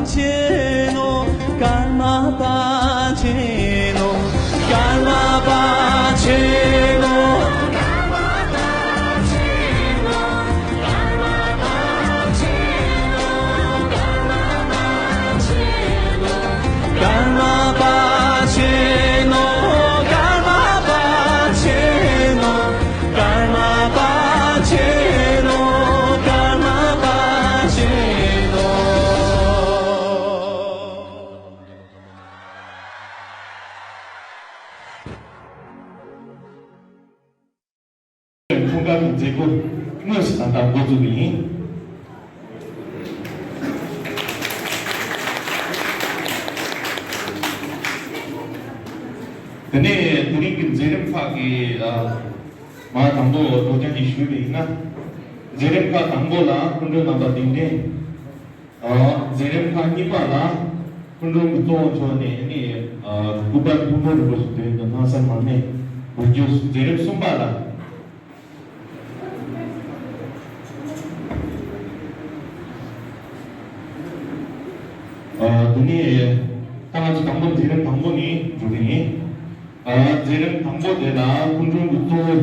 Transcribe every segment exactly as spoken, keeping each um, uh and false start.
ཆེ་ནོ། ཀརྨ་པ་ཆེ་ནོ། ཀརྨ་པ་ཆེ་ནོ། ཀརྨ་པ་ཆེ་ནོ། ཀརྨ་པ་ཆེ་ནོ། ཀརྨ་པ་ཆེ་ནོ། ཀརྨ་པ་ཆེ་ནོ། འཁྲུངས་སྐར་གྱི་མཛད་སྒོ་དངོས་སུ་ད་ལྟ་འགོ་འཛུགས་ཀྱི་ཡིན། དེ་ནས་དེ་རིང་གི་མཛད་རིམ་ཁག་གི་ཨ། མ་དང་པོ་སྒྲོག་སྦྱང་ཞུས་པ་ཡིན་ན། མཛད་རིམ་ཁག་དང་པོ་ལ་སྐུ་མགྲོན་རྣམ་པ་གདན་འདྲེན། ཨ། མཛད་རིམ་ཁག་གཉིས་པ་ལ་སྐུ་མགྲོན་གྱི་གཙོ་བོ་མཆོག་ནས་ནི། ཨ། སྐུ་པར་ཐུགས་སྨོན་རིན་པོ་ཆེ་དོན་དུ་སྣང་ས་མ་སྨད་འབུལ་རྒྱུ། མཛད་རིམ་གསུམ་པ་ལ། ཨ། དེ་ནས་ད་ང་ཚོ་དང་པོ་མཛད་རིམ་དང་པོ་ནས་འགྲོ་གི་ཡིན། ཨ། མཛད་རིམ་དང་པོ་དེ་ལ་སྐུ་མགྲོན་གྱི་གཙོ་བོ།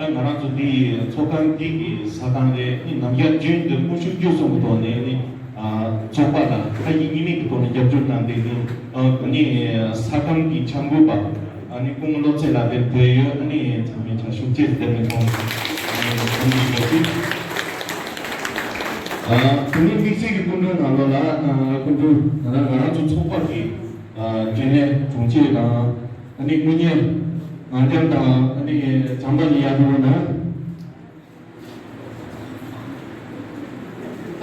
ཨ། ང་རང་ཚོ་འདི་ཚོགས་ཁང་འདི་གི་ས་ཁང་རེད། ནི་ནམ་ཞག་རྒྱུན་དུ་དངོས་ཤུགས་བརྒྱུད་གསུམ་གྱི་ཐོག་ནས་ནི། ཨ། ཚོགས་པ་ལ་ཁ་ཡིག་གཉིས་མེད་ཀྱི་ཐོག་ནས་རྒྱབ་སྐྱོར་གནང་སྟེ་ནི། ཨ། ནི་ས་ཁང་གི་འཆར་འགོད་པ། ཨ་ནི་སྐུ་ངོ་བློ་ཚེ་ལགས་དེར་བོད་ཡུལ་ཨ་ནི་ཚང་མས་ཕྱག་ཤུགས་ཆེ་ཙམ་བསྟན་པའི་ཐོག་ནས་ཐུགས་རྗེ་ཆེ། ཨ། དེ་ནས་དམིགས་བསལ་གྱི་སྐུ་མགྲོན་ནང་ལོགས་ལ། ཨ། སྐུ་མགྲོན་ང་རང་ང་རང་ཚོ་ཚོགས་པ་གི། ཨ། རྒྱུན་ལས་དྲུང་ཆེ་དང་། ཨ་ནི་དངུལ་གཉེར་ངང་རྒྱལ་དང་། ཨ་ནི་བྱམས་པ་ལ་ཡར་འགྲོ་ན།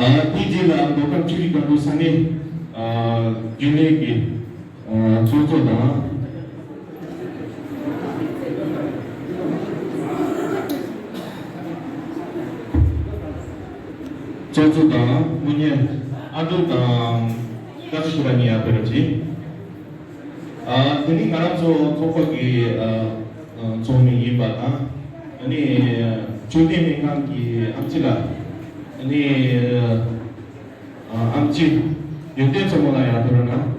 ཨ། དེའི་རྗེས་ལ་མདོ་ཁམས་ཆོས་རིག་སྒང་དྲུག་ས་གནས། ཨ། རྒྱུན་ལས་ཀྱི། ཨ། ཚོགས་གཙོ་དང་། ཚོགས་གཙོ་དང་དངུལ་གཉེར་ཨ་འབྲུག་དང་བཀའ་ཟུར་ཞུ་བ་གཉིས་ཡར་ཕེབས་རོགས་གྱིས། ཨ། དེ་ནི་ང་རང་ཚོ་ཚོགས་པ་གི། ཨ། ཨ། ཚོགས་མི་ཡིན་པ་དང་། ཨ་ནི་མཆོད་རྟེན་སྨན་ཁང་གི་ཨེམ་ཆི་ལགས། ཨ་ནི། ཨ། ཨེམ་ཆི་ཡོན་ཏན་མཚོ་མོ་ལགས་ཡར་ཕེབས་རོགས་གནང་།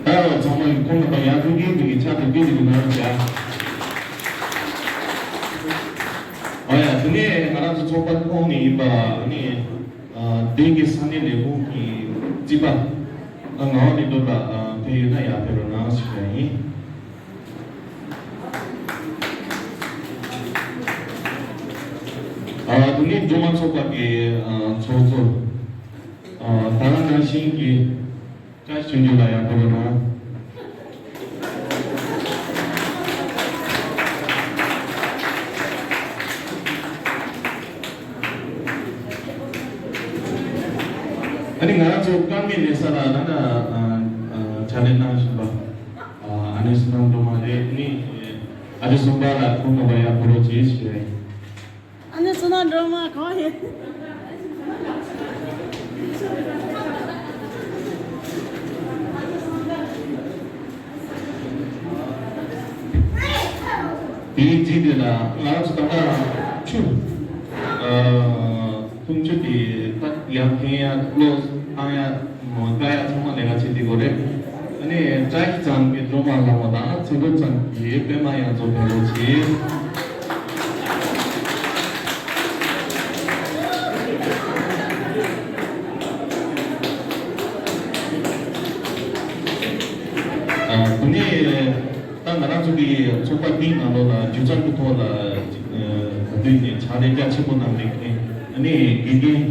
ད་ཚང་མ་ཁོང་རྣམ་པ་ཡར་འགྲོ་གི་འདུག་གི། ཕྱག་དེ་འདི་འདི་གི་ནང་བཞག། ཨོ་ཡ། དེ་ནས་ང་རང་ཚོ་ཚོགས་པ་ཁོངས་ནས་ཡིན་པ། ཨ་ནི། ཨ། དེང་གི་ས་གནས་ལས་ཁུངས་ཀྱི་རྩིས་པ། ཨ། ངག་དབང་ལེགས་གྲུབ་ལགས། ཨ། ཕེབས་ཡོད་ན་ཡར་ཕེབས་རོགས་གནང་ཞུ་ཡ་ཡིན། ཨ། དེ་ནས་སྒྲོལ་མ་ཚོགས་པ་གི། ཨ། ཚོགས་གཙོ། ཨ། ད་ག་ནང་བཞིན་གྱི་བཀྲ་ཤིས་ཆོས་འབྱོར་ལགས་ཡར་ཕེབས་རོགས་གནང་། ཨ་ནི་ང་རང་ཚོ་ཀརྨའི་ལས་ས་ལ་ད་ལྟ། ཨ། ཨ། ཕྱག་ལས་གནང་བཞིན་པ། ཨ། ཨ་ནེ་བསོད་ནམས་སྒྲོལ་མ་རེད། ཨ་ནི་ཨ་ཅེ་གསུམ་པ་ལགས། ཁོང་རྣམ་པ་ཡར་འགྲོ་རོགས་གྱིས་ཞུ་ཡ་ཡིན། ཨ་ནེ་བསོད་ནམས་སྒྲོལ་མ་གང་ཡིན། དེའི་རྗེས་དེ་ལ་ང་རང་ཚོ་ད་ལྟ་ཆུ། ཨ། འཐུང་ཆུ་དེ་ད་ཡར་འཐེན་ཡ། གློག་བཏང་ཡ། མོ་ལྟ་ཡ་ཚང་མ་ལས་ཀ་བྱེད་བསྡད་ཡོད་རེད། ཨ་ནི་བཀྲ་ཤིས་ཚང་གི་སྒྲོལ་མ་ལྷ་མོ་དང་ཚེ་འགྲོ་ཚང་གི་པད་མ་ཡང་རྫོགས་ཕེབས་རོགས་གྱིས། ཨ། དེ་ནས། ད་ང་རང་ཚོ་གི་ཚོགས་པ་འདིའི་ནང་ལོགས་ལ་སྒྱུ་རྩལ་གྱི་ཐོག་ལ་ཅིག་ཨ། ག་དུས་ནས་ཕྱག་ལས་རྒྱ་ཆེན་པོ་གནང་བསྡད་མཁན། ཨ་ནི་དགེ་རྒན་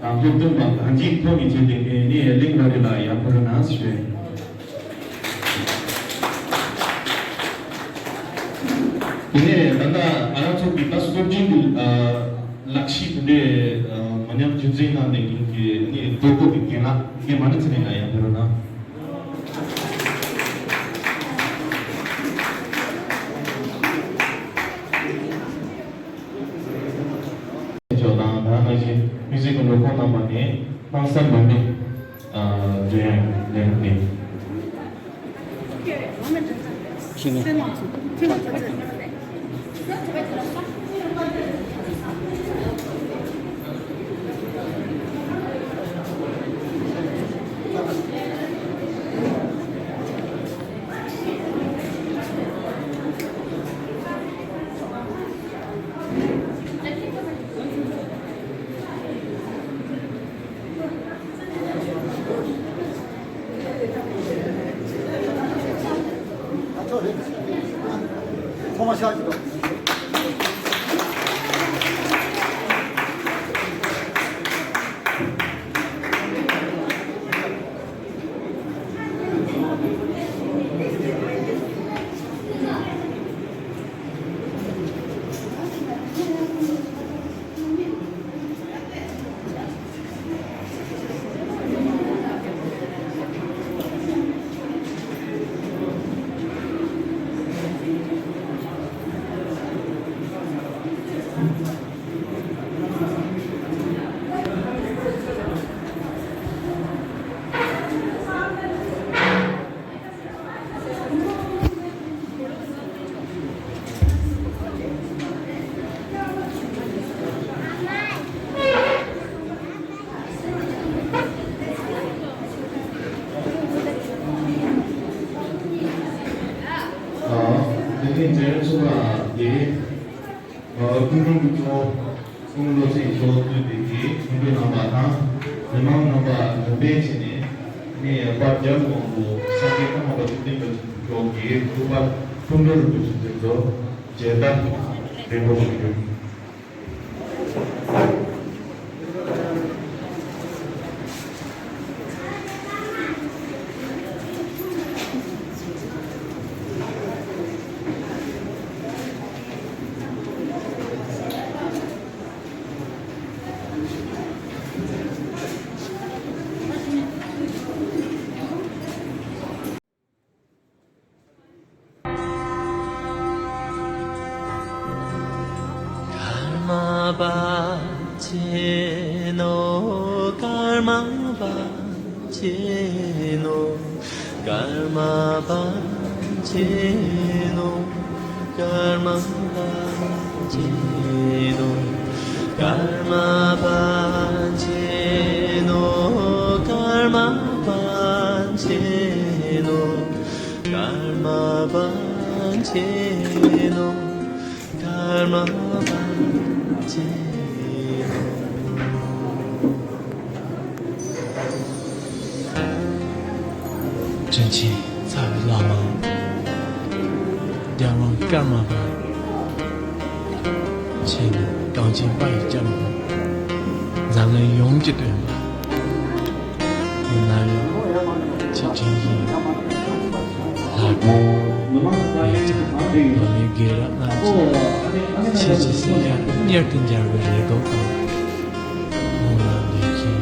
དང་སློབ་སྟོན་པ་གང་ཅིའི་ཐོག་ནས་བྱས་བསྡད་མཁན་ཨ་ནི་གླིང་ར་རི་ལགས་ཡར་ཕེབས་རོགས་གནང་ཞུ་ཡ་ཡིན། དེ་ནས་ད་ལྟ་ང་རང་ཚོ་གི་ད་སློབ་སྦྱོང་གི། ཨ། ལག་ཤེས་དེ་འདྲའི། ཨ། མ་ཉམས་རྒྱུན་འཛིན་གནང་བསྡད་མཁན་གྱི་ཨ་ནི་བོད་སྐད་ཀྱི་རྒན་ལགས་རྒན་མ་ཎི་ཚེ་རིང་ལགས་ཡར་ཕེབས་རོགས་གནང་། ཇོ་དང་ད་ག་ནང་བཞིན་མིའུ་ཟིག་གི་ལོ་ཁོང་རྣམ་པ་ནས་སྣང་ས་མ་སྨད། ཨ། འདོན་ཡ་ལས་རིམ་ནས། ཁྱེད་ནས། ཁྱེད་ནས། དེ་ནས་མཇལ་ཚོགས་པ་དེ། ཨ། ཀུན་འབུམ་གྱི་གཙོ་བོ་ཀུན་བློ་གསལ་མཆོག་གཙོས་པའི་གི་ཁྲིམས་དཔོན་རྣམ་པ་དང་མི་མང་རྣམ་པ་ལུང་འདྲེན་བྱས་ནས་ནི་པར་རྒྱབ་ནས་དབང་དུ་སངས་རྒྱས་ཀརྨ་པ་ཐུབ་བསྟན་རྡོ་རྗེ་མཆོག་གི་སྐུ་པར་སྐུ་མདུན་རིན་པོ་ཆེ་མཛད་དུ་མཇལ་དར་རིན་པོ་ཆེ་ཞུ། ཀརྨ་པཎ་ཆེན་ནོ། ཀརྨ་པཎ་ཆེན་ནོ། ཀརྨ་པཎ་ཆེན་ནོ། ཀརྨ་པཎ་ཆེན་ནོ། ཀརྨ་པཎ་ཆེན་ནོ། ཀརྨ་པཎ་ཆེན་ནོ། ཀརྨ་པཎ་ཆེན་ནོ། ཀརྨ་པཎ་ཆེན་ནོ། དྲིན་ཆེན་རྩ་བའི་བླ་མ། རྒྱལ་དབང་ཀརྨ་པ་ཆེན་ནོ། གངས་ཅན་པ་ཡི་སྐྱབས་མགོན། འཛམ་གླིང་ཡོངས་ཀྱི་སྟོན་པ། ཡིན་ན་ཡང་ཆེས་དྲིན་ཆེན་ལྷ་སྒྲོན་ཡོད་ཀྱང་། འདི་ནི་དགེ་རབ་རྣམས་ཀྱིས་ཆོས་ཀྱི་སྲིད་ཞྭ་གཉེར་དུ་འབྱར་བའི་རེ་དོགས་དང་། ངོ་ལ་འདོད་ཆེན་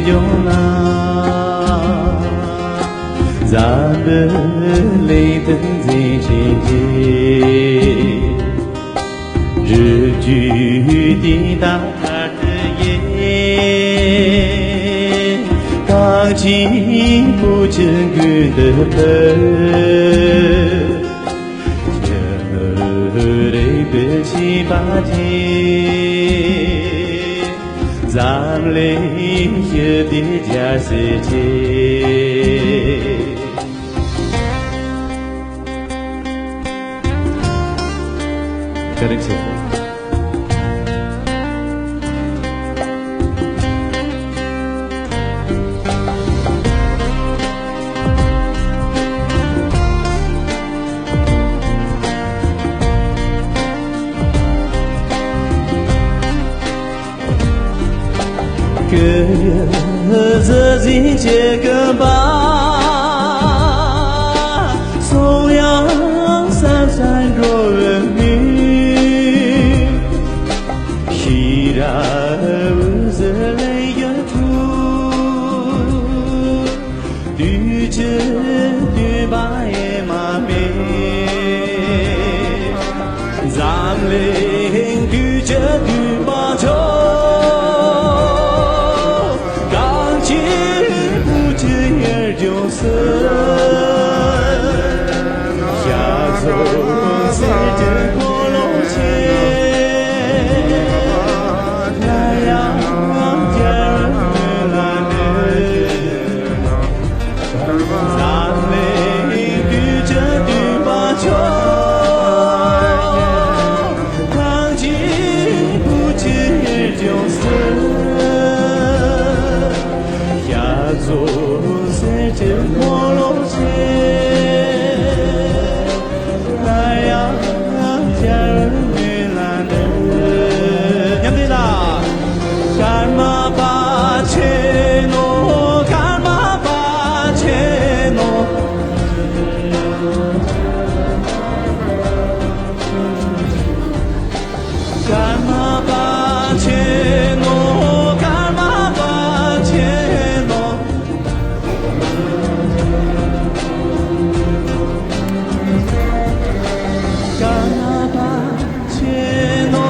ཡོད། འཛམ་བུ་གླིང་དུ་འཛིན་ཞིང་གི་རི་རྒྱུད་དེ་དག་ཐར་དུ་ཡེ། གངས་ཅན་བུ་ཆེན་ཀུན་ཏུ་ཕེབས། ཆུ་རེ་བུ་ཆེན་པ་ཆེ། འཛམ་གླིང་ཞི་བདེའི་རྒྱལ་སྲིད་ཆེ། བཀའ་དྲིན་ཆེ། ཀུན་གཟི་བརྗིད་ཀྱི་ཀུན་པ། གསུང་དབྱངས་སང་སང་འགྲོ་བའི་མི། ཤེས་རབ་འོད་ཟེར་ལས་ཡོད་ཐུགས། དུས་ཀྱི་བསྟན་པ་ཨེ་མ་མེད། འཛམ་གླིང་ ཆེ་ནོ། ཀརྨ་པ་ཆེ་ནོ། ཀརྨ་པ་ཆེ་ནོ།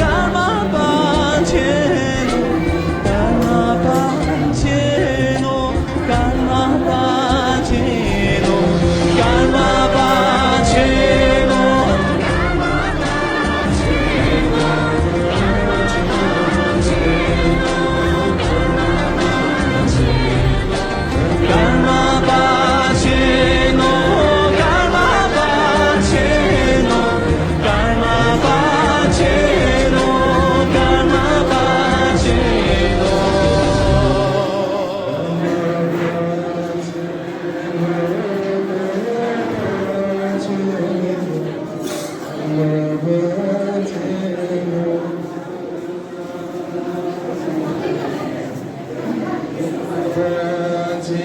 ཀརྨ་པ་ཆེ་ནོ། ཀརྨ་པ་ཆེ་ནོ། ཀརྨ་པ་ཆེ་ནོ། ཀརྨ་པ་ཆེ་ནོ། ཀརྨ་པ་ཆེ་ནོ། ཀརྨ་པ་ཆེ་ནོ། ཀརྨ་པ་ཆེ་ནོ། ཀརྨ་པ་ཆེ་ནོ། ལས་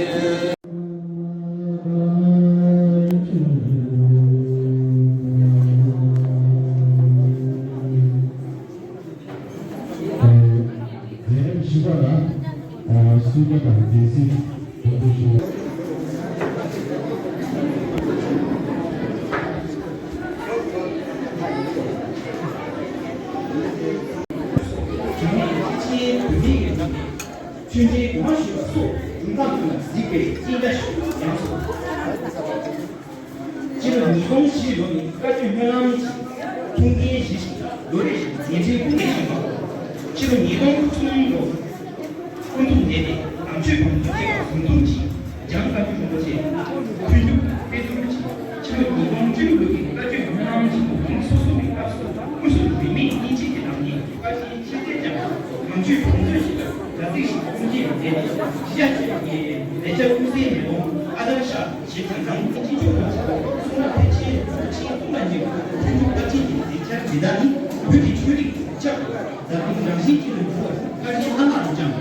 རིམ་བཞི་པ་ལ། ཨ། གསུང་བཤད་དང་སྡེ་སྲིད་དང་པོ་ཞུ། ཆོས་འབྲེལ་སྒོ་མ་ཞུས་པ་སོགས་སྒྲུང་གཏམ་ཀུན་ལ་གཟིགས་པའི་རྐྱེན་བརྒྱ་ཞིག་ཡོངས་སུ། སྤྱི་ལོ་ཉིས་སྟོང་བཞི་ལོ་ནི་བཀའ་བརྒྱུད་སྨོན་ལམ་གྱི་ཐུགས་འགན་བཞེས་ཤིང་ལོ་རེ་བཞིན་མཛད་འཕྲིན་སྐུ་འདེད་བཞིན་པ། སྤྱི་ལོ་ཉིས་སྟོང་གསུམ་ལོ་སྐུ་འཁྲུངས་མཛད་པའི་ནང་ཆོས་བང་མཛོད་ཅེས་པ་བཟུང་བསྡོམས་ཀྱིས་འཇང་བཀའ་བརྒྱུད་རིན་པོ་ཆེ་མཐུན་འཇུག་དཔེ་སྟོན་གྱིས་ཕྱི་ལོ་ཉིས་སྟོང་བཅུ་དྲུག་ལོ་གི་བཀའ་བརྒྱུད་སྨོན་ལམ་གྱི་ལོ་རིམ་སོ་སོ་གི་སྐབས་སུ་དངོས་སུ་རིས་མེད་སྙིང་རྗེ་གི་ལམ་ནས་བཀའ་བཞིན་ཅི་སྟེ་ཀྱང་ནང་ཆོས་བང་མཛོད་ཞིག་ལ་གྲ་ཚིགས་ཤིག་སྐུ་འགྱེད་མཛད་དེ་གཞིས་ཆགས་ཀྱི་ལས་བྱ་ཀུན་གསལ་མེ་ལོང་ཨ་དར་ཤ་ཞེས་དང་ནང་སྤྱི་ཚོགས་ཀྱི་གསུང་རབ་ཕལ་ཆེར་ཚོགས་ཆེན་གསུམ་ལ་འཇུག་མཐུན་འཇུག་བཀའ་དྲིན་གྱི་གཟིགས་འཆར་འདི་དག་ནི་བོད་ཀྱི་ཆོས་རིག་གདུལ་བྱ་འཛམ་གླིང་རང་བཞིན་གྱི་ལུགས་སུ་བཀའ་དྲིན་ཨ་ལགས་རུ་བཅངས།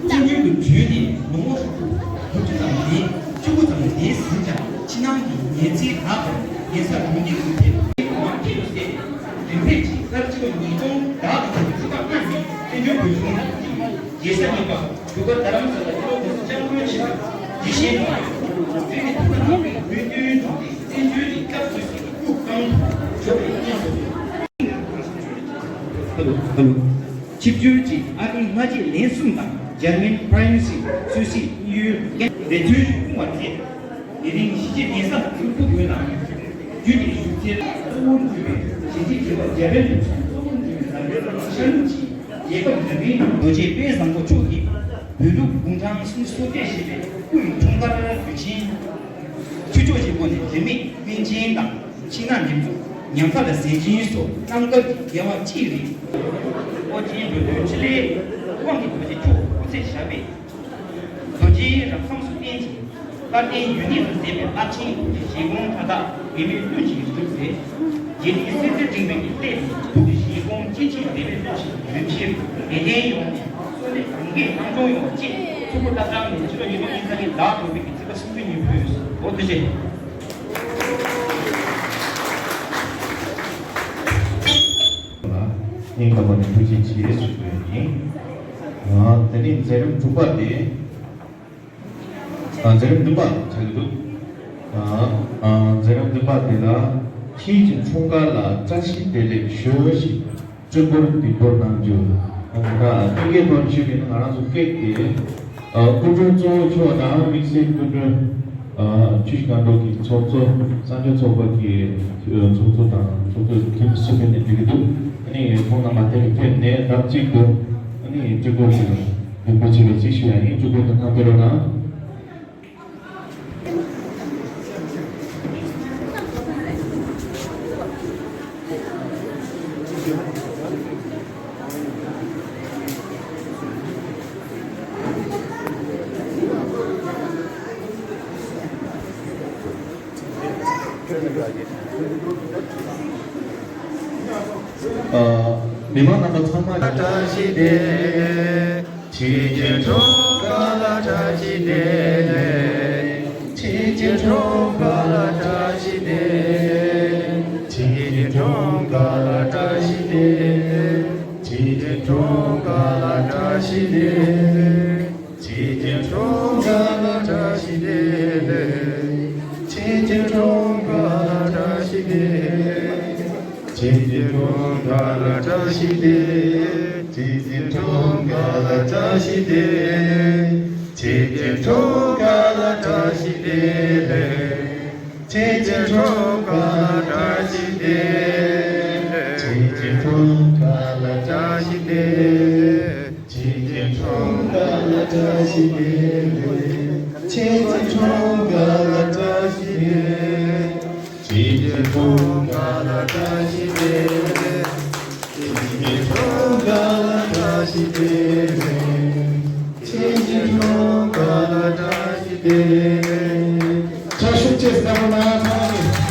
བཙན་བྱོལ་དུ་བྱོན་ནས་ལོ་ངོ་དགུ་བཅུ་ཙམ་ནས་བཅུ་དགུ་ཙམ་ལ་འདས་ཟིན་ཀྱང་ཕྱི་ནང་གི་ཉེ་ཚན་དག་དང་ཉེ་ས་གྲོང་ཁྱེར་དུ་ཕེབས་མང་ཐོས་སུ་གསན། རིམ་ཕེབས་ཀྱིས་སྐབས་གཅིག་ལོ་ཉིས་སྟོང་དག་གི་ཚེས་བཅུ་པ་སྔ་ནས་བཙན་བྱོལ་བོད་གཞུང་གི་རྒྱལ་ས་གཉིས་པ་འབྲུག་པ་རྡ་རམ་ས་ལ་ལྷོ་ཁོངས་སུ་སྐྱབས་མགོན་ཆེན་པོ་དགེ་བཤེས་དང་བཙན་བྱོལ་དུ་བཀའ་གནང་བའི་བོད་དོན་སྒྲུབ་སྟེ་བཙན་བྱོལ་གྱི་སྐྱབས་སུ་མཆི་བའི་སྐུ་གང་དུ་བཞུགས་པའི་སྙན་ཞུ། ཆིབས་བསྒྱུར་གྱིས་ཨ་རིའི་སྔ་རྗེས་ལན་གསུམ་དང་འཇར་མན་ཕ་རན་སི་སུད་སི་དབྱིན་ཡུལ་འགན་འདས་ཚུལ་ཞིག་སྐུང་བར་མཛད། དེ་རིང་གཞིས་བྱེས་གཉན་ས་ལ་ཐུགས་ཁུར་ཡོད་ལ། རྒྱུད་ཀྱི་བཞུགས་ཚེ་གཙོ་བོར་གྱུར་པའི་གཞིས་བྱེས་ཁྱད་པར་རྒྱ་བལ་འབྲུག་གསུམ་གཙོ་བོར་གྱུར་པའི་ལམ་སྟོན་ཤར་ནུབ་ཀྱི་རྒྱལ་ཁབ་འདྲ་མིན་རྡོ་རྗེ་དཔལ་བཟང་པོ་མཆོག་གིས་བོད་ལུགས་གུང་ཁྲང་སུམ་ཅུ་སོ་བརྒྱད་ཞེས་པའི་སྐུ་ཡི་འཁྲུངས་སྐར་དུས་ཆེན། ཆོས་ཕྱོགས་ཀྱི་སྒོ་ནས་རིས་མེད་སྨིན་ཅིང་དང་ཤིང་ནགས་འདེབས་འཛུགས་ཉམས་མཐའ་ལ་གཟན་ཆིངས་སོགས་གནམ་བསྐལ་གྱི་དགེ་བ་ཅི་རིགས། ཨོ་རྒྱན་འགྲོ་དོན་ཕྲིན་ལས་དབང་གི་རྡོ་རྗེ་མཆོག་སྐུ་ཚེ་ཞབས་པད། རྡོ་རྗེའི་རབ་གསང་སུ་བརྟེན་ཅིང་དཔལ་ལྡན་ཡུལ་གནས་སུ་མཛད་པའི་རླབས་ཆེན་ཐུགས་ཀྱི་བཞེད་དགོངས་མཐའ་དག་འབད་མེད་བླུན་ཅིང་གྲུབ་སྟེ། རྗེ་རིན་སྲིད་རྩེ་འབྲིང་པོའི་སླད་ཐུགས་ཀྱི་བཞེད་དགོངས་ཅི་མཆིས་འབད་མེད་བླུན་ཅིང་རིམ་བཞིན་འགྲེལ་བསྟན་ཡོང་ནས་གསོལ་འདེབས་གང་གས་གནང་སྐྱོང་ཡོང་བ་ཅེས་ཐུགས་ཁུར་བརྟག་བསྒྲགས་ནས་ཕྱི་ལོ་ཉིས་སྟོང་ཉི་ཤུ་རྩ་གཉིས་ཟླ་དྲུག་པའི་གི་ཚེས་པ་སུམ་ཅུ་ཉིན་ཕུལ་སོང་། འོ་ཐུགས་རྗེ་ཆེ། སྙིང་ཐག་པ་ནས་ཐུགས་རྗེ་ཆེ་ཞུ་རྒྱུ་ཡིན། ཨ། དེ་ནས་མཛད་རིམ་དྲུག་པ་དེ། ཨ། མཛད་རིམ་བདུན་པ་ཆགས་ཀྱི་འདུག་ཨ། ཨ། མཛད་རིམ་བདུན་པ་དེ་ལ་ཁྱེད་ཀྱི་འཁྲུངས་སྐར་ལ་བཀྲ་ཤིས་བདེ་ལེགས་ཞུ་ཞེས་སྤྲོ་པོར་འདེགས་སྐྱོར་གནང་རྒྱུ། ད་ལྟ་སྐད་ཐོག་ནས་ཞུས་པ་ཡིན་ན་ང་རང་ཚོ་སྐད་དེ། ཨ། སྐུ་མགྲོན་གཙོ་བོ་མཆོག་དང་དམིགས་བསལ་སྐུ་མགྲོན། ཨ། ཆུ་བཞི་སྒང་དྲུག་གི་ཚོགས་གཙོ་གསར་འགོད་ཚོགས་པ་གི་ཚོགས་གཙོ་དང་ཚོགས་གཙོ་ཁྱིམ་སུ་ཕེབས་ནས་འགྲིག་གི་འདུག་ཨ་ནི་ཁོང་རྣམ་པ་དེ་ལ་ཕེབས་ནས་ལྡབ་གཅིག་ཏུ་ཨ་ནི་སྤྲོ་པོ་ཞིག་འདེགས་སྐྱོར་བྱེད་པའི་རྩིས་ཞུ་ཡ་ཡིན། སྤྲོ་པོ་དང་ཁམས་བདེ་རོགས་གནང་། ཨ། མི་མང་རྣམ་པ་ཚང་མ། བཀྲ་ཤིས་བདེ་ལེགས། ཁྱེད་ཀྱི་འཁྲུངས་སྐར་ལ་བཀྲ་ཤིས་བདེ་ལེགས། ཁྱེད་ཀྱི་འཁྲུངས་སྐར་ལ་བཀྲ་ཤིས་བདེ་ལེགས། བཀྲ་ཤིས་བདེ་ལེགས། ཆོས་ཀྱི་འཁྲུངས་སྐར་ལ་བཀྲ་ཤིས་བདེ་ལེགས། ཆོས་ཀྱི་འཁྲུངས་སྐར་ལ་བཀྲ་ཤིས་བདེ་ལེགས། ཆོས་ཀྱི་འཁྲུངས་སྐར་ལ་བཀྲ་ཤིས་བདེ་ལེགས། ཆོས་ཀྱི་འཁྲུངས་སྐར་ལ་བཀྲ་ཤིས་བདེ་ལེགས། ཆོས་ཀྱི་འཁྲུངས་སྐར་ལ་བཀྲ་ཤིས་བདེ་ལེགས། ཆོས་ཀྱི་འཁྲུངས་སྐར་ལ་བཀྲ་ཤིས་བདེ་ལེགས། ཆོས་ཀྱི་འཁྲུངས་སྐར་ལ་བཀྲ་ཤིས་བདེ་ལེགས། ཆོས་ཀྱི་འཁྲུངས་སྐར་ལ་བཀྲ་ཤིས་བདེ་ལེགས། ཆོས་ཀྱི་འཁྲུངས་སྐར་ལ་བཀྲ་ཤིས་བདེ་ལེགས། ཆོས་ཀྱི་འཁྲུངས་སྐར་ལ་བཀྲ་ཤིས་བདེ་ལེགས། ཆོས་ཀྱི་འཁྲུངས་སྐར་ལ་བཀྲ་ཤིས་བདེ་ལེགས། ཆོས་ཀྱི་འཁྲུངས་སྐར་ལ་བཀྲ་ཤིས་བདེ་ལེགས། ཕྱག་ཤུགས་ཆེ་ཙམ་གནང་ཐོག་ནས།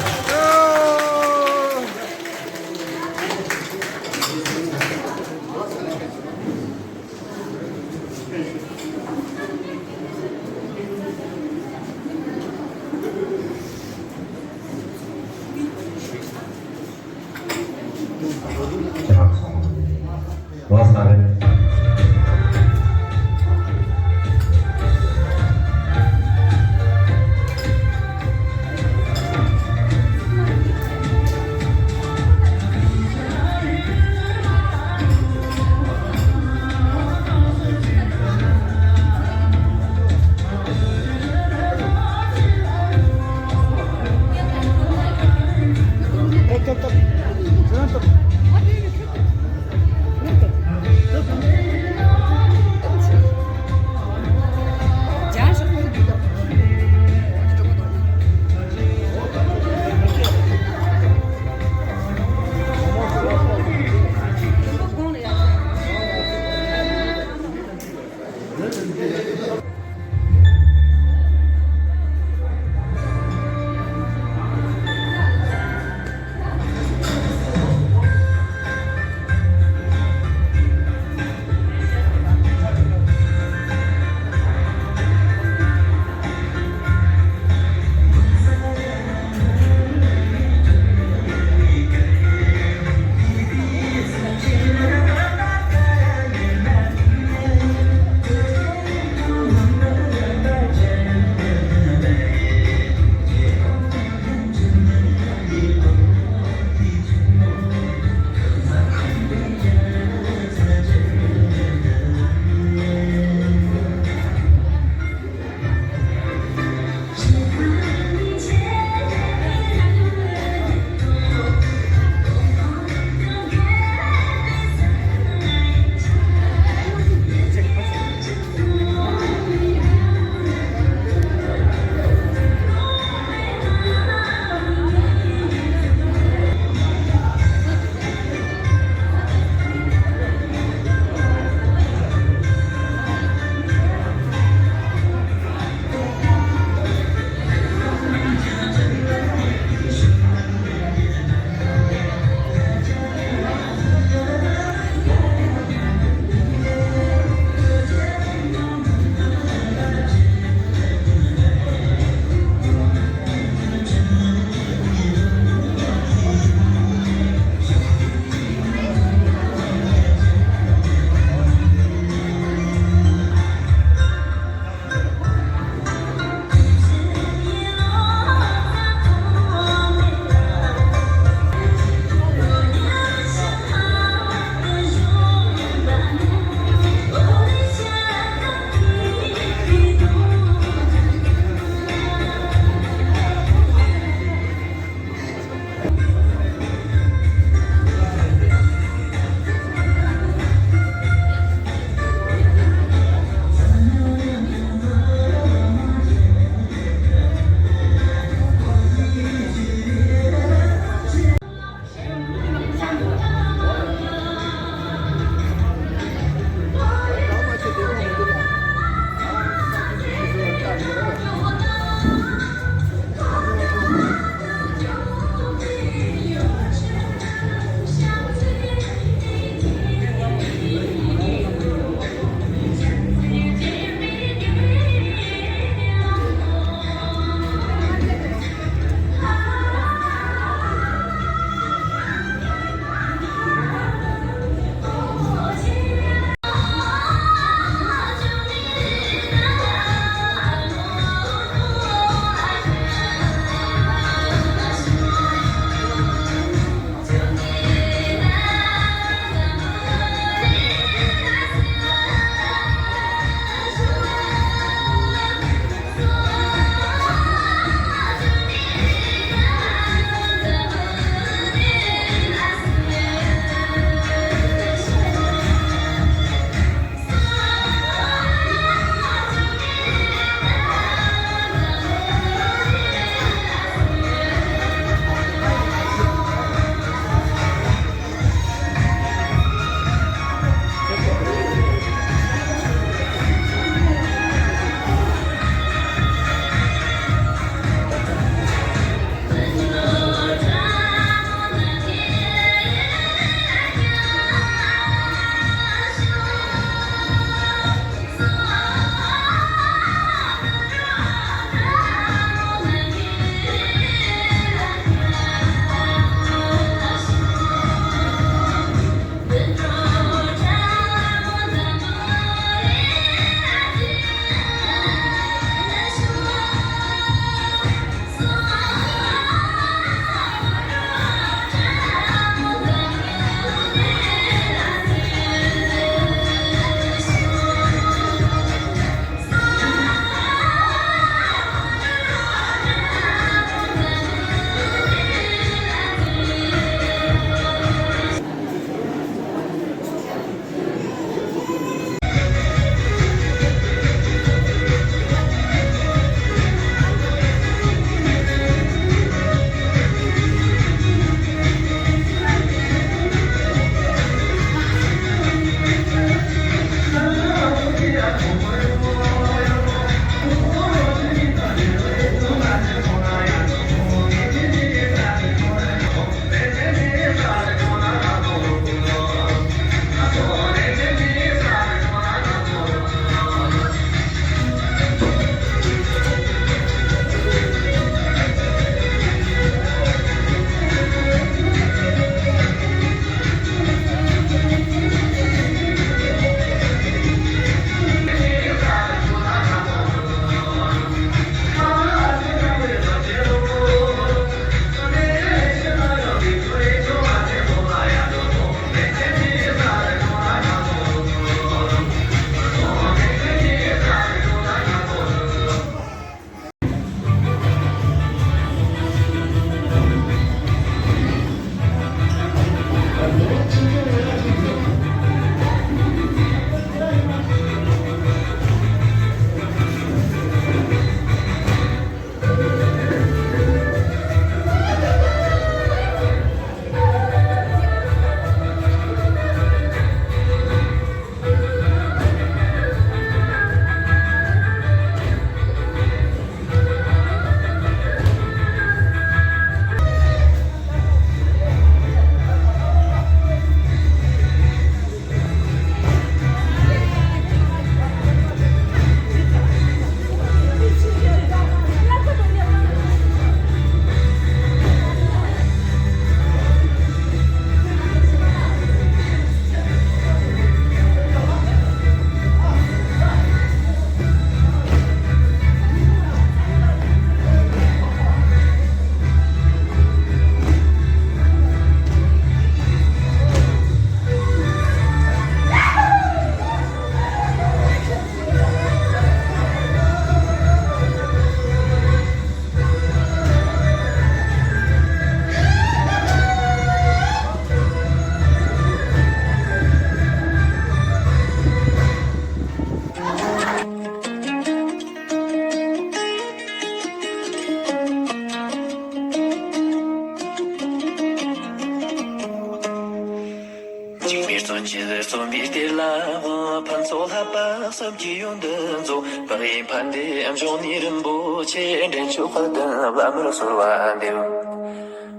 རྗེས་རྩོམ་པའི་གཏེར་ལ་དབང་། ཕུན་ཚོགས་ལྷ་པ་བསམ་གྱིས་ཡོངས་འདུ་འཛོམས། དཔག་ཡས་ཕན་བདེ་འབྱུང་གནས་རིན་པོ་ཆེ། འདྲེན་མཆོག་དཔལ་ལྡན་བླ་མར་གསོལ་བ་འདེབས།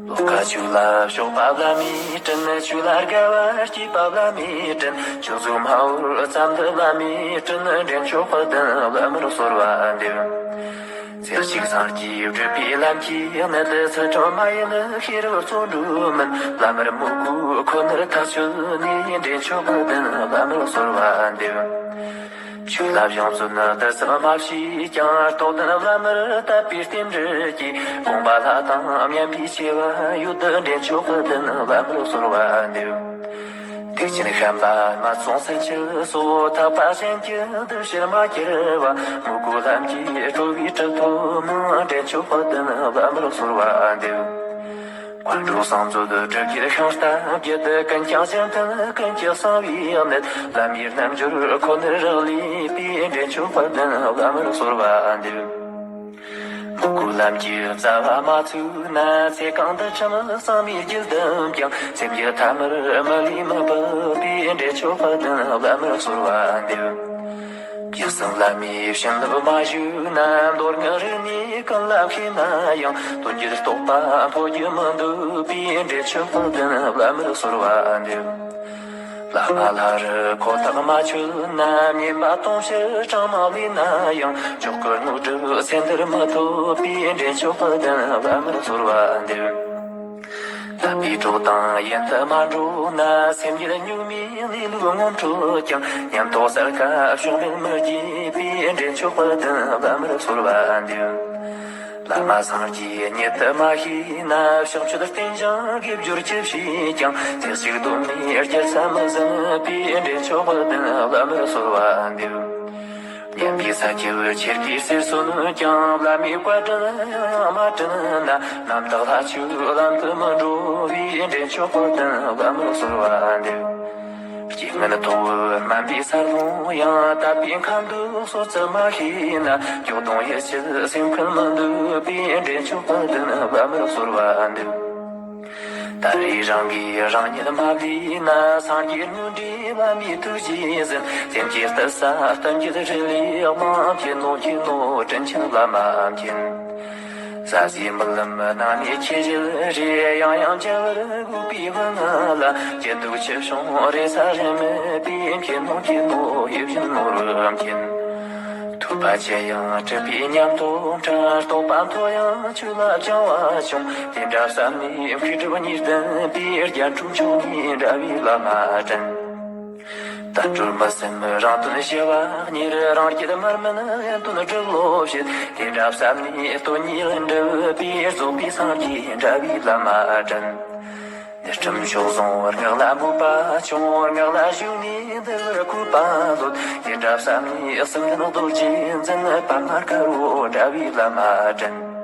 ལོ་ཀ་ཆོས་ལ་ཕྱོགས་པ་བླ་མའི་དྲིན། ཆོས་ལ་དགའ་བ་སྐྱེས་པ་བླ་མའི་དྲིན། ཆོས་ཚོགས་སྨྲ་བར་བརྩམས་འདི་བླ་མའི་དྲིན། འདྲེན་མཆོག་དཔལ་ལྡན་བླ་མར་གསོལ་བ་འདེབས། ཚེ་གཅིག་སངས་རྒྱས་སྒྲུབ་པའི་ལམ་གྱི་གནད། ཚུལ་ཁྲིམས་མ་ཡིན་ཤེས་རབ་བརྩོན་འགྲུས་མིན། བླ་མར་མོས་གུས་ཁོ་ནར་ཐག་ཆོད་ནས། འདྲེན་མཆོག་དཔལ་ལྡན་བླ་མར་གསོལ་བ་འདེབས། ཆོས་ལ་བྱང་བརྩོན་བསྡུ་ཟབ་མ་བྱས་ཀྱང་། རྟོགས་ལྡན་བླ་མར་དད་པའི་རྟེན་འབྲེལ་གྱིས། དགོངས་པ་ལྷ་དང་མཉམ་པའི་ཆེ་བ་ཡོད། འདྲེན་མཆོག་དཔལ་ལྡན་བླ་མར་གསོལ་བ་འདེབས། ཐེག་ཆེན་བཤད་པ་སྨྲ་བརྩོན་སེམས་བསྐྱེད་སོགས། ཐེག་པ་གཞན་གྱི་འདུ་ཤེས་མ་གྱུར་པ། མོས་གུས་ལམ་གྱིས་གྲོལ་བའི་གྲུབ་ཐོབ་མང་། འདྲེན་མཆོག་དཔལ་ལྡན་བླ་མར་གསོལ་བ་འདེབས། མཁའ་འགྲོ་གསུམ་མཛོད་སྒྲུབ་ཀྱི་ཤིང་རྟ་བརྒྱད། ཀུན་ཀྱང་གཞན་ཕན་ཀུན་གྱི་གསང་བའི་གནད། བླ་མའི་རྣལ་འབྱོར་ཁོ་ནར་རག་ལས་པའི། འདྲེན་མཆོག་དཔལ་ལྡན་བླ་མར་གསོལ་བ་འདེབས། མོས་གུས་ལམ་གྱི་རྩ་བ་མ་ཚུགས་ན། ཚེ་གང་འདུལ་ཁྲིམས་གཙང་མའི་རྒྱུད་བསྡམས་ཀྱང་། སེམས་ཀྱི་ཐ་མར་མི་ལུས་མི་འབབ་པའི། འདྲེན་མཆོག་དཔལ་ལྡན་བླ་མར་གསོལ་བ་འདེབས། རྒྱུད་གསུམ་བླ་མའི་བྱིན་རླབས་མ་ཞུགས་ན། མདོ་སྔགས་རིག་གནས་ཀུན་ལ་མཁས་ན་ཡང་། དོན་གྱི་རྟོགས་པ་འཕོ་རྒྱུ་མི་འདུག་པའི། འདྲེན་མཆོག་དཔལ་ལྡན་བླ་མར་གསོལ་བ་འདེབས། བླ་མ་ལྷ་རུ་ཁོ་ཐག་མ་ཆོད་ན། བསྙེན་པ་དུང་ཕྱུར་གྲངས་མང་ལས་ན་ཡང་། མཆོག་གི་དངོས་གྲུབ་སེམས་འདིར་མི་ཐོབ་པའི། འདྲེན་མཆོག་དཔལ་ལྡན་བླ་མར་གསོལ་བ་འདེབས། བསླབ་པའི་གྲོགས་དང་ཡུན་དུ་མ་འགྲོགས་ན། སེམས་ཉིད་གཉུག་མའི་གནས་ལུགས་ངོ་འཕྲོད་ཀྱང་། ཉམས་རྟོགས་གསལ་ཁ་ཕྱོགས་མེད་མི་བགྱིད་པའི། འདྲེན་མཆོག་དཔལ་ལྡན་བླ་མར་གསོལ་བ་འདེབས། བླ་མ་སངས་རྒྱས་ཉིད་དུ་མ་ཤེས་ན། བྱང་ཆུབ་རྟེན་བཞེངས་དགེ་སྦྱོར་ཅི་བྱས་ཀྱང་། ཚེ་གཅིག་གདོད་མའི་རྒྱལ་ས་མི་ཟིན་པའི། འདྲེན་མཆོག་དཔལ་ལྡན་བླ་མར་གསོལ་བ་འདེབས། སྙན་པའི་ས་ཁྱབ་ཆེར་གྱིས་གསེར་སོན་ཀྱང་། བླ་མའི་བཀའ་དྲིན་ཡང་ཡང་མ་དྲན་ན། རྣམ་དག་ལྷ་ཆོས་ལམ་དུ་མི་འགྲོ་བའི། འདྲེན་མཆོག་དཔལ་ལྡན་བླ་མར་གསོལ་བ་འདེབས། རྐྱེན་ངན་ཐོག་བུ་དམན་པའི་ས་ལྷུང་ཡང་། དད་པའི་ཁ་འདུག་སོར་ཙམ་མ་ཤེས་ན། སྐྱོ་གདུང་ཡིད་ཆད་སེམས་ཁུར་མི་འདུག་པའི། འདྲེན་མཆོག་དཔལ་ལྡན་བླ་མར་གསོལ་བ་འདེབས། ད་རེས་རང་གིས་རང་ཉིད་མ་བསླུས་ན། སངས་རྒྱས་དངོས་འབྲེལ་བླ་མའི་ཐུགས་རྗེས་ཟིན། སེམས་ཀྱི་གཏད་ས་གཏམ་རྒྱུད་རི་ལས་མང་། མཁྱེན་ནོ་མཁྱེན་ནོ་དྲིན་ཆེན་བླ་མ་མཁྱེན། ཟ་ཟིའི་རྨི་ལམ་ནང་ནས་ཁྱེད་ཞལ་རེ། ཡང་ཡང་མཇལ་བར་སྒུག་པའི་དབུ་ང་ལ། སྐྱིད་སྡུག་ཆེ་ཆུང་རེ་ས་རེ་མེད་པའི། མཁྱེན་ནོ་མཁྱེན་ནོ་ཡིད་བཞིན་ནོར་བུ་མཁྱེན། ཐོས་པ་ཆེ་ཡང་གྲུབ་པའི་ཉམས་རྟོགས་འཕྲང་། རྟོགས་པ་མཐོ་ཡང་ཆོས་ལ་བྱང་བ་བྱུང་། དེ་འདྲ་བསམ་ནས་མཁས་གྲུབ་གཉིས་ལྡན་པའི། རྒྱན་དྲུག་མཆོག་ནི་འདྲ་བའི་བླ་མ་དྲན། དལ་འབྱོར་མི་སེམས་རང་དོན་ཞི་བ་གཉེར། རང་རྒྱུད་མར་མེན་གཞན་དོན་སྒྲུབ་བློ་བྱེད། དེ་འདྲ་བསམ་ནས་དོན་གཉིས་འགྲུབ་པའི། རྫོགས་པའི་སངས་རྒྱས་འདྲ་བའི་བླ་མ་དྲན། ཉི་སྤྲིན་མཆོག་བཟུང་སྔགས་ལ་མོས་པ་ཆུང་། སྔགས་ལ་ཞུགས་ནས་འདུལ་བར་བསྐུལ་བ་ལོད། དེ་འདྲ་བསམ་ནས་གསུམ་ལྡན་རྡོ་རྗེ་འཛིན། པདྨ་དཀར་པོ་འདྲ་བའི་བླ་མ་དྲན།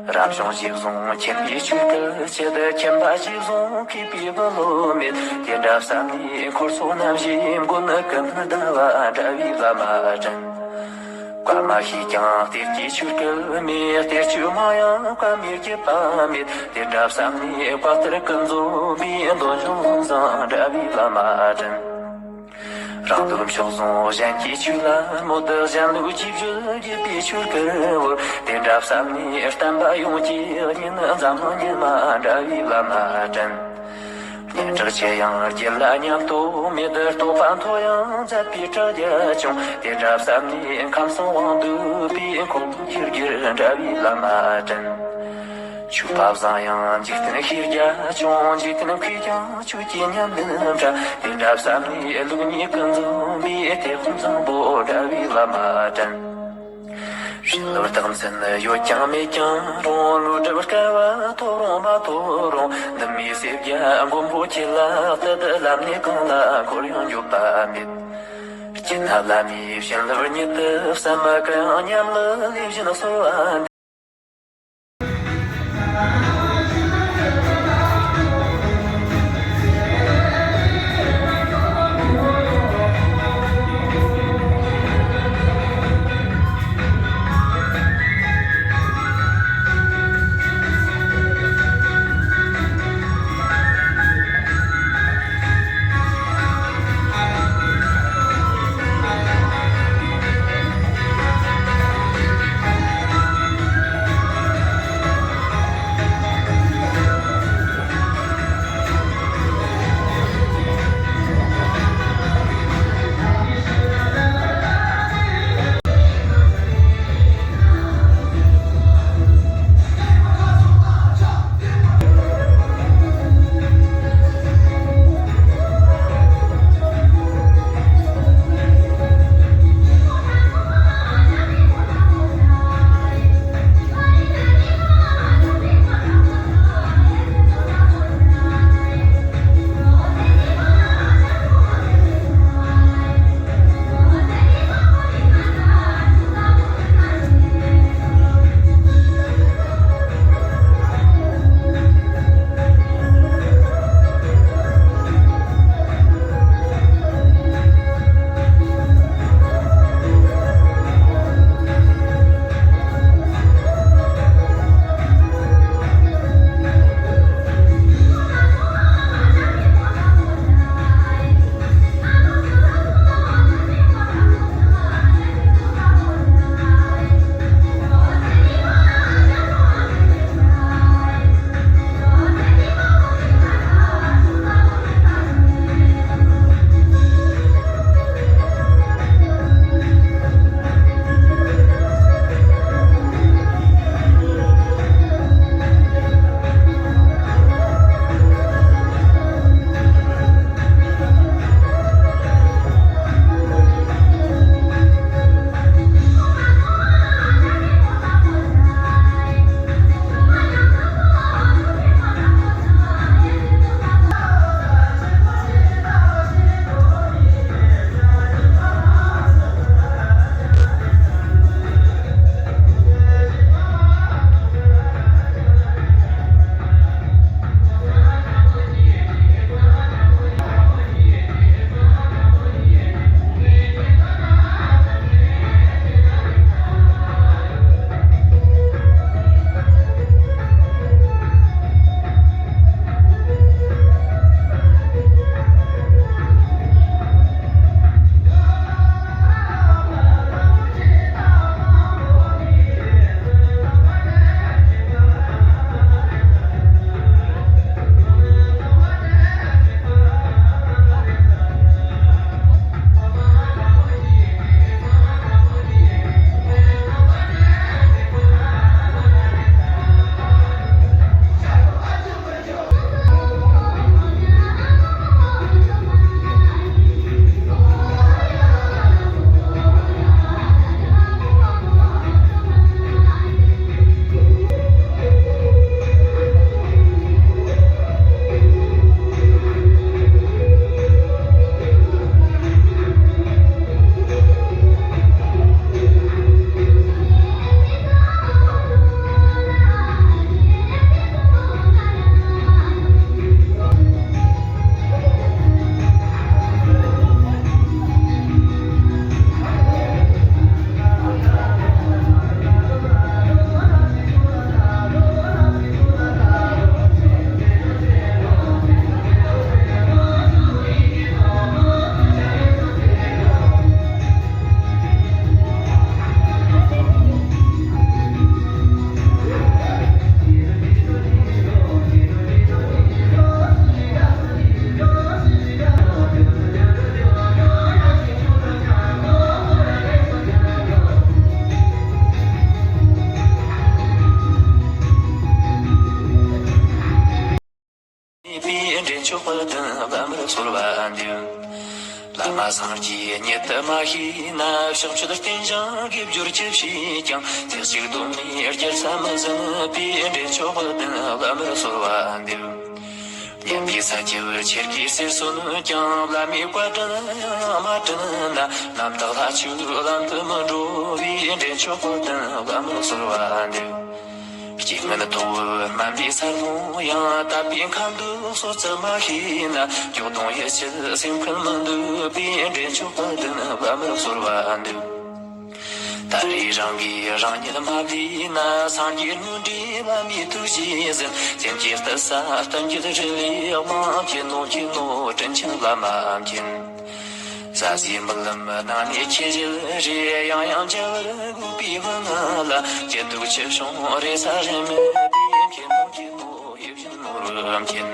རབ་བྱུང་བཞི་བཟུང་མཁྱེན་པའི་ཆོས་སྐད་བཤད། མཁྱེན་པ་བཞི་བཟུང་མཁས་པའི་བུ་སློབ་མེད། དེ་འདྲ་བསམ་ནས་འཁོར་ཚོགས་རྣམ་བཞིའི་མགོན། ཀུན་སྨོན་ཟླ་བ་འདྲ་བའི་བླ་མ་དྲན། བཀའ་མ་ཤེས་ཀྱང་གཏེར་གྱི་ཆོས་སྐད་མེད། གཏེར་ཆོས་མང་ཡང་བཀའ་མའི་བརྒྱུད་པ་མེད། དེ་འདྲ་བསམ་ནས་བཀའ་གཏེར་ཀུན་འཛོམས་པའི། འདོད་འཇོ་ལམ་བཟང་འདྲ་བའི་བླ་མ་དྲན། རང་ལུགས་མཆོག་བཟུང་གཞན་གྱི་ཆོས་ལ་མོས། གཞན་ལུགས་ཀྱི་བརྒྱུད་བརྒྱུད་པའི་ཆོས་སྐད་བོར། དེ་འདྲ་བསམ་ནས་བསྟན་པ་ཡོངས་ཀྱི་གཉེན། འཛམ་གླིང་གཉེན་མ་འདྲ་བའི་བླ་མ་དྲན། སྙན་གྲགས་ཆེ་ཡང་རྒྱུད་ལ་ཉམས་རྟོགས་མེད། རྟོགས་པ་མཐོ་ཡང་མཛད་པའི་དྲ་རྒྱ་ཆུང་། དེ་འདྲ་བསམ་ནས་ཁམས་གསུམ་དབང་སྡུད་པའི། འཁོར་ལོ་ཁྱེར་རྒྱུད་འདྲ་བའི་བླ་མ་དྲན། ཆོས་པ་བཟང་ཡང་འཇིག་རྟེན་ཤེས་རྒྱ་ཆུང་། འཇིག་རྟེན་མཁས་ཀྱང་ཆོས་ཀྱི་ཉམས་ལེན་དྲག། དེ་འདྲ་བསམ་ནས་ལུགས་གཉིས་ཀུན་འཛོམས་པའི། དེ་དཔོན་བཟང་པོ་འདྲ་བའི་བླ་མ་དྲན། བྱིན་རླབས་རྟགས་མཚན་ཡོད་ཀྱང་མེད་ཀྱང་རུང་། ཀླུ་སྒྲུབ་སྐལ་བ་ཐོབ་རུང་མ་ཐོབ་རུང་། འདི་མོའི་སེར་སྐྱ་མགོན་པོ་ཁྱེད་ལ་གཏད། བླ་མའི་བཀའ་ལ་འཁོར་ཡང་འགྱོད་པ་མེད། སྤྱིར་ན་བླ་མའི་བྱིན་རླབས་ཉིད་དུ་བསམ། གུ་ཡངས་ཉམས་ལ་ལེགས་བཞིན་གསོལ་བ། མཆོག་པ་བདུན་བླ་མར་གསོལ་བ་འདེབས། བླ་མ་སངས་རྒྱས་ཉིད་དུ་མ་ཤེས་ན། ཕྱག་མཆོད་རྟེན་བཞེངས་དགེ་སྦྱོར་ཅི་བྱས་ཀྱང་། ཚེ་གཅིག་སྡོམ་མེད་རྒྱལ་ས་མི་ཟིན། པའི་འདྲེན་མཆོག་པ་བདུན་བླ་མར་གསོལ་བ་འདེབས། མཉན་པའི་ས་བཅུ་ཆེར་གྱིས་ཟས་སོན་ཀྱང་། བླ་མའི་བཀའ་དྲིན་ཡང་མ་དྲན་ན། རྣམ་དག་ལྷ་ཆོས་ལམ་དུ་མི་འགྲོ་བའི། འདྲེན་མཆོག་པ་བདུན་བླ་མར་གསོལ་བ་འདེབས། སྐྱེ་དངོས་ཐོག་བུ་སྨན་པའི་སར་ལྷུང་ཡང་། དད་པའི་ཁ་འདུལ་གསོལ་ཚུལ་མ་ཤེས་ན། སྐྱོ་གདུང་ཡིད་ཆད་སེམས་ཁུར་མི་འདུག་པའི། འདྲེན་མཆོག་པ་བདུན་བླ་མར་གསོལ་བ་འདེབས། ད་རེས་རང་གིས་རང་ཉིད་མ་བདེས་ན། སངས་རྒྱས་དངོས་འབྲེལ་བླ་མའི་ཐུགས་རྗེས་ཟིན། སེམས་ཀྱི་གཏད་ས་གཏན་གྱི་རིག་ལས་མ་མཁྱེན་ནོ། མཁྱེན་ནོ་དྲིན་ཆེན་བླ་མ་མཁྱེན། ཟ་ཟིའི་རྨི་ལམ་ནང་ནས་ཁྱེད་ཞལ་རེ། ཡང་ཡང་མཇལ་བར་སྒུག་པའི་དབུ་ང་ལ། སྐྱིད་སྡུག་ཆེ་ཆུང་རེ་ས་རེ་མེད་པའི། མཁྱེན་ནོ་མཁྱེན་ནོ་ཡིད་བཞིན་ནོར་བུ་མཁྱེན།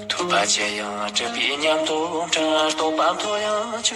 ཐོས་པ་ཆེ་ཡང་གྲུབ་པའི་ཉམས་རྟོགས་འཕྲལ། རྟོགས་པ་མཐོ་ཡང་ཆུ